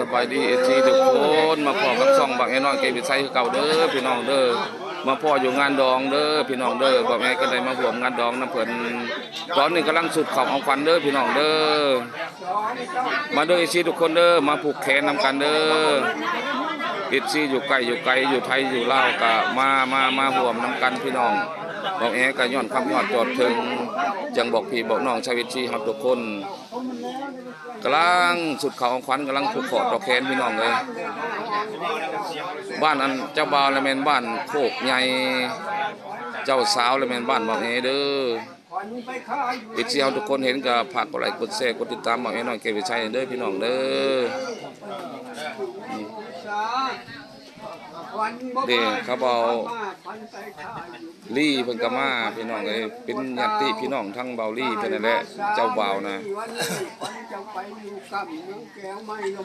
ສະບາຍດີ ເອັຟຊີ ທຸກຄົນ ມາພໍ້ກັບຊ່ອງບັກແອນ້ອຍເກດວິໄຊຄືເກົ່າເດີພີ່ນ້ອງເດີ. ມາພໍ້ຢູ່ງານດອງເດີພີ່ນ້ອງເດີ. ບັກແອກໍໄດ້ມາຮ່ວມງານດອງນຳເພິ່ນ. ຕອນນີ້ກຳລັງຊຸດເຂົ້າເອົາຂວັນເດີພີ່ນ້ອງເດີ. ມາເດີ ເອັຟຊີ ທຸກຄົນເດີ ມາຜູກແຂນນຳກັນເດີ. ເອັຟຊີ ຢູ່ໃກ້ຢູ່ໄກ ຢູ່ໄທຢູ່ລາວກະມາ ມາ ມາຮ່ວມນຳກັນພີ່ນ້ອງ. ບັກແອກໍຍ້ອນຄວາມຮອດຈອດເຖິງ ຈັ່ງບອກພີ່ບອກນ້ອງຊາວເອັຟຊີເຮົາທຸກຄົນ. ກຳລັງຊຸດເຂົ້າຂວັນ ກຳລັງຜູກຂໍ້ຕໍ່ແຂນພີ່ນ້ອງເອີຍ. ບ້ານອັນເຈົ້າບ່າວລະແມ່ນບ້ານໂຄກໃຫຍ່ ເຈົ້າສາວລະແມ່ນບ້ານບັກແອເດີ. ເອັຟຊີ ເຮົາທຸກຄົນເຫັນກໍຝາກກົດໄລກົດແຊ ກົດຕິດຕາມບັກແອນ້ອຍເກດວິໄຊເດີພີ່ນ້ອງເດີ. ເດ້ ເຂົາເວົ້າ ລີເພິ່ນກໍມາພີ່ນ້ອງເອີຍ. ເປັນຍາດຕິພີ່ນ້ອງທັງເບົາລີເພິ່ນນັ້ນແຫຼະ ເຈົ້າບ່າວນະ.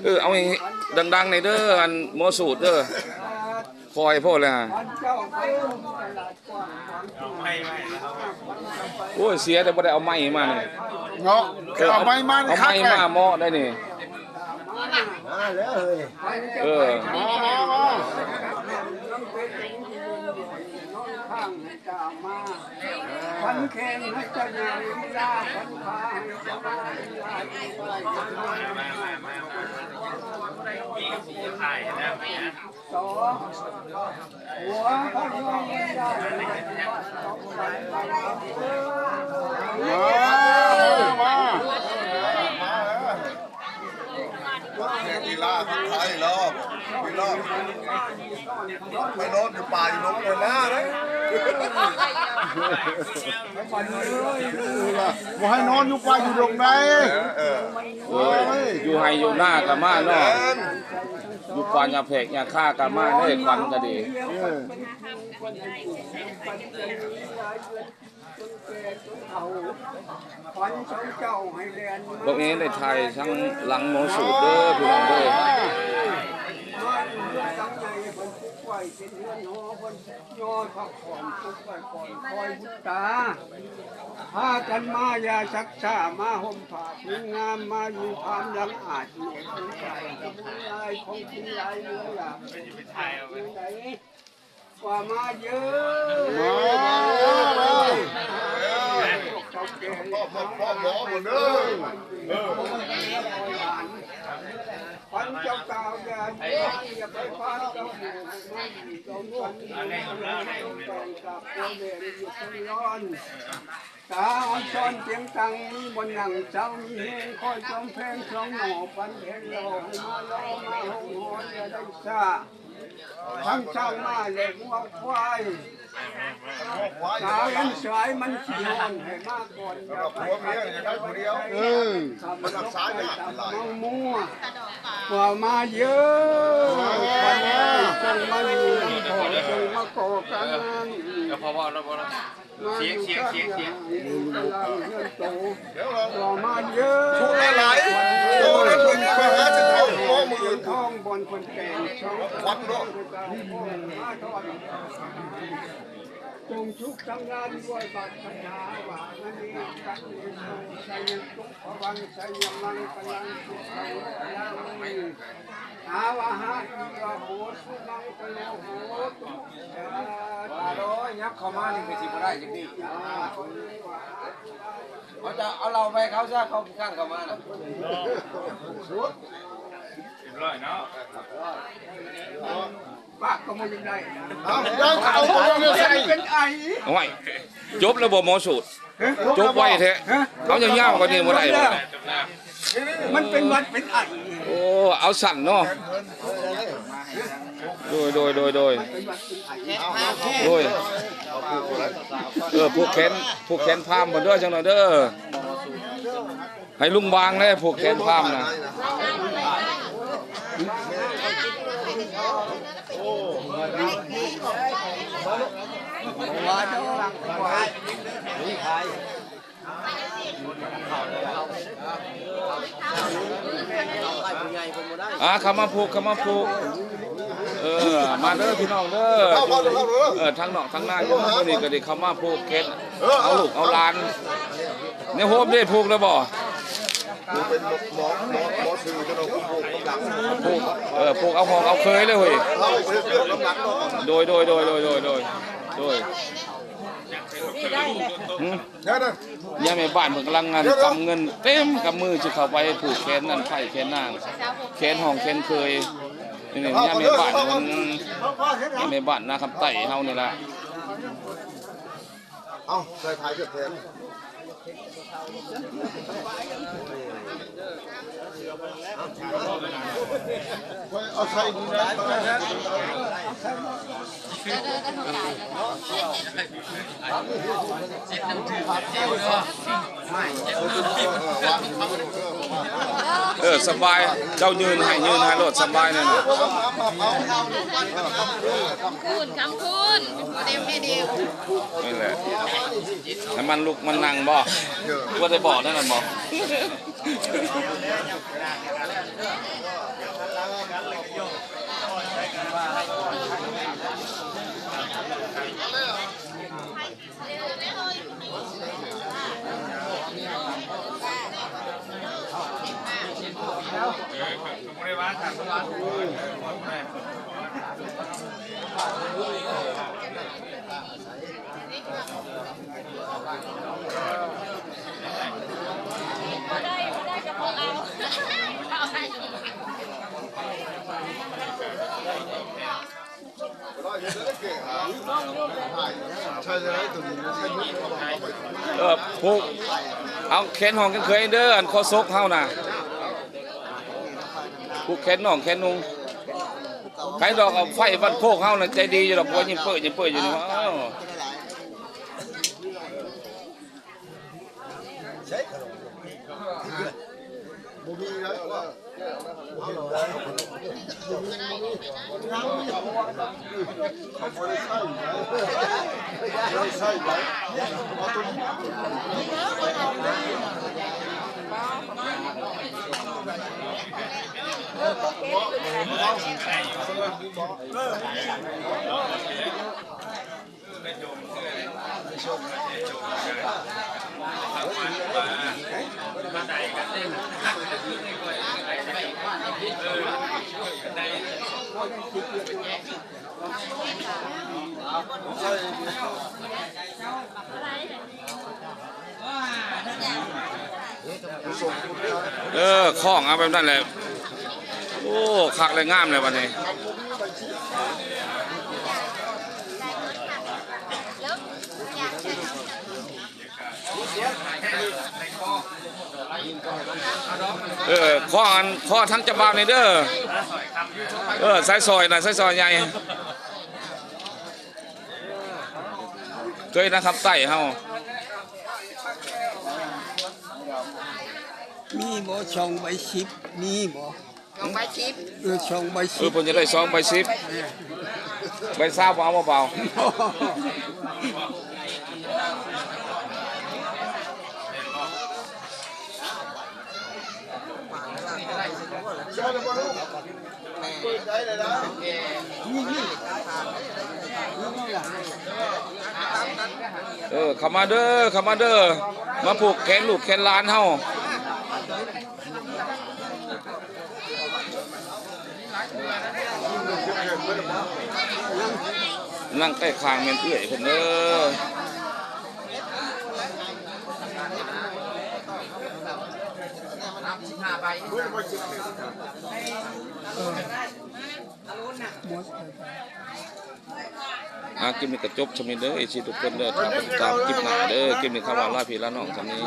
ເອີ ເອົາໃຫ້ດັງໆແດ່ເດີ ອັນໝໍສູດເດີ. ຄ່ອຍໂພດແຫຼະ. ໂອ້ຍ ເສຍແຕ່ບໍ່ໄດ້ເອົາໄມມານີ້ເນາະ. ເອີ ເອົາໄມມາ ເອົາໄມມາເໝາະໄດ໋ນີ້. ເອີ ມາ ມາ ມາ. ແຂກທີ່ລາທັກທາຍລອບ ໄປລອບ ໄປນອນຢູ່ປ່າຢູ່ດົງເດີນາເດ້. ບໍ່ໃຫ້ນອນຢູ່ປ່າຢູ່ດົງໃດ. ເອີ ເອີ ໂອ້ຍ ຢູ່ໄຮ່ຢູ່ນາກໍມາເນາະ. ແມ່ນ ຢູ່ປ່າຫຍ້າແພກຫຍ້າຄາກໍມາເດ້ ຂວັນກໍດີ. ເອີ ບັກແອໄດ້ຖ່າຍທາງຫຼັງໝໍສູດເດີພີ່ນ້ອງເດີ. ຍອດພະຂອນ ປຸກໄວ້ກ່ອນ ຄອຍບຸດຕາ ພາກັນມາ ຢ່າຊັກຊ້າ ມາຫົ່ມຜ້າພື້ນງາມ ມາຢູ່ພາມຫຼັງອາດ ແມ່ສົງສາຍ ຈະມີຫຼາຍຂອງກິນຫຼາຍເຫຼືອຫຼາຍ ເປັນໃດ ວ່າມາເດີ້ ມາ ມາ ມາ ພວກເຖົ້າແກ່ ພໍ່ ພໍ່ ພໍ່ໝໍໝົດເດີ້. ເອີ ຂວັນເຈົ້າກ່າວຢ່າ ຢ່າໄປພານເຈົ້າ ໃຫ້ມາຢູ່ດອມກັນ ໃຫ້ມາແຕ່ງກັບໂກແດງຢູ່ເທິງລອນ ຕາອອນຊອນຕຽງຕັ່ງ ມີບ່ອນນັ່ງເຊົາມີແຮງ ຄອຍຈອມແພງສອງໜໍ່ ປັນແພງຫຼໍ່ ໃຫ້ມາຫຼໍ່ມາຫົງຫອຍ ຢ່າໄດ້ຊ້າ ທັງຊ້າງມ້າ ແລະງົວຄວາຍ ສາວເຫັນສາຍມັນຊິຮ້ອນ ໃຫ້ມາກ່ອນ ຢ່າໄປ ເອີ ມັນຮັກສາຍາກຫຼາຍ ເມົາມົວ ວ່າມາເດີ້ ເຈົ້າມາຢູ່ນຳພໍ່ ເຈົ້າມາກໍ່ການງານ ເອີ ພໍ ພໍ ພໍ ພໍ ສຽງ ສຽງ ສຽງ ສຽງ ເອີ ມາເດີ້ ໂຊກຫຼາຍໆ ໂຕນັ້ນໄປຫາຊິເຂົ້າໝໍມື້ອື່ນ ທອງບ່ອນເພິ່ນແຕ່ງ ຂວັນເນາະ ຈົງສຸກສຳລານດ້ວຍບາດຄາຖາວ່າ ມະນີກັດເນໂຕ ໄຊຍະຕຸ ພະວັງ ໄຊຍະມັງຄະລັງ ສຸຂັງ ພະລັງ ອາວະຫະ ອິວະໂຫ ສຸມັງຄະໂລ ໂຫຕຸ ສາທຸ ອາໂດຍ ຍັບເຂົ້າມານີ້ຄືຊິບໍ່ໄດ້ຈັກນີ້ ເຂົາຈະເອົາເຫຼົ້າໄປເຂົາຊະ ເຂົາຂີ້ຄ້ານເຂົ້າມານະ ຮຽບຮ້ອຍເນາະ ປາກກໍບໍ່ຢາກໄດ້ ເອົາ ເອົາ ເອົາ ເອົາ ເປັນໄອ ໂອ້ຍ ຈົບແລ້ວບໍ່ໝໍສູດ? ຈົບໄວແທ້ ເອົາຍາວໆກວ່ານີ້ບໍ່ໄດ້ບໍ່? ມັນເປັນຫວັດເປັນໄອ ໂອ້ ເອົາສັ້ນເນາະ ໂດຍ ໂດຍ ໂດຍ ໂດຍ ໂດຍ ເອີ ຜູກແຂນ ຜູກແຂນພາມເພິ່ນເດີ ຈັກໜ້ອຍເດີ ໃຫ້ລຸງວາງແດ່ ຜູກແຂນພາມນະ. ອ່າ ເຂົ້າມາຜູກ ເຂົ້າມາຜູກ ເອີ ມາເດີພີ່ນ້ອງເດີ ເອີ ທັງນອກທັງໃນ ມື້ນີ້ກໍໄດ້ເຂົ້າມາຜູກແຂນ ເອົາລູກເອົາຫຼານ ໃນໂຮມເດ້ ຜູກແລ້ວບໍ່? ກູເປັນໝໍ ໝໍ ໝໍຊື່ ເຈົ້າໜ້າທີ່ ເອີ ຜູກເອົາຫ້ອງເອົາເຄີຍເລີຍເຮີ້ຍ. ໂດຍ ໂດຍ ໂດຍ ໂດຍ ໂດຍ ໂດຍ ໂດຍ. ຫືມ? ຍາແມ່ບ້ານເພິ່ນກຳລັງ ອັ່ນ ກຳເງິນເຕັມກຳມື ຊິເຂົ້າໄປຜູກແຂນນັ້ນ ໄຂແຂນນາງ ແຂນຫ້ອງແຂນເຄີຍ. ນີ້ ນີ້ ຍາແມ່ບ້ານເພິ່ນ ຍາແມ່ບ້ານນາຄຳໃຕ້ເຮົານີ້ລະ. ເອົາ ໃສ່ພາຍເສື້ອແຂນ ເອົາໃສ່ດີນະ. ເອີ ສະບາຍ ເຈົ້າຍື່ນໃຫ້ ຍື່ນໃຫ້ໂລດ ສະບາຍແນ່ນອນ. ຄຳຄູນ ຄຳຄູນ ບໍ່ໄດ້ແມ່ດຽວ ນີ້ແຫຼະ ໃຫ້ມັນລຸກມັນນັ່ງບໍ? ບໍ່ໄດ້ບອກແນວນັ້ນບໍ? ເອີ ຜູກ ເອົາແຂນຫ້ອງແຂນເຄີຍເດີ ອັນຄໍສົກເຮົານະ ຜູກແຂນນ້ອງແຂນນຸ່ງ. ໃຜດອກ ເອົາໄຟບ້ານໂຄກເຮົານະ ໃຈດີຢູ່ດອກ ຜົວຍິ້ມເປີ້ຍຍິ້ມເປີ້ຍຢູ່ນີ້. ເອີ ຄ້ອງເອົາແບບນັ້ນແຫຼະ. ໂອ້ ຄັກແລະງາມແຫຼະບັດນີ້. ເອີ ຂໍອັນ ຂໍທາງເຈົ້າບ່າວນີ້ເດີ. ເອີ ສາຍສອຍນະ ສາຍສອຍໃຫຍ່ ເຄີຍນະຄຳໃຕ້ເຮົາ. ມີບໍ່ ຊອງໃບສິບ ມີບໍ່? ຊອງໃບສິບ ເອີ ຊອງໃບສິບ ເອີ ເພິ່ນຈະໄດ້ຊອງໃບສິບ ເອີ ໃບຊາວບໍ່ເອົາບໍ່ບ່າວ? ເອີ ເຂົ້າມາເດີ ເຂົ້າມາເດີ ມາຜູກແຂນລູກແຂນຫຼານເຮົາ. ນັ່ງໃກ້ຂ້າງແມ່ນເອື້ອຍເພິ່ນເດີ. ອ່າ ຄລິບນີ້ກໍຈົບຊ່ຳນີ້ເດີ ເອັຟຊີທຸກຄົນເດີ. ຖ້າໄປຕິດຕາມຄລິບໜ້າເດີ. ຄລິບນີ້ຄຳວ່າລາພີ່ລານ້ອງຊ່ຳນີ້.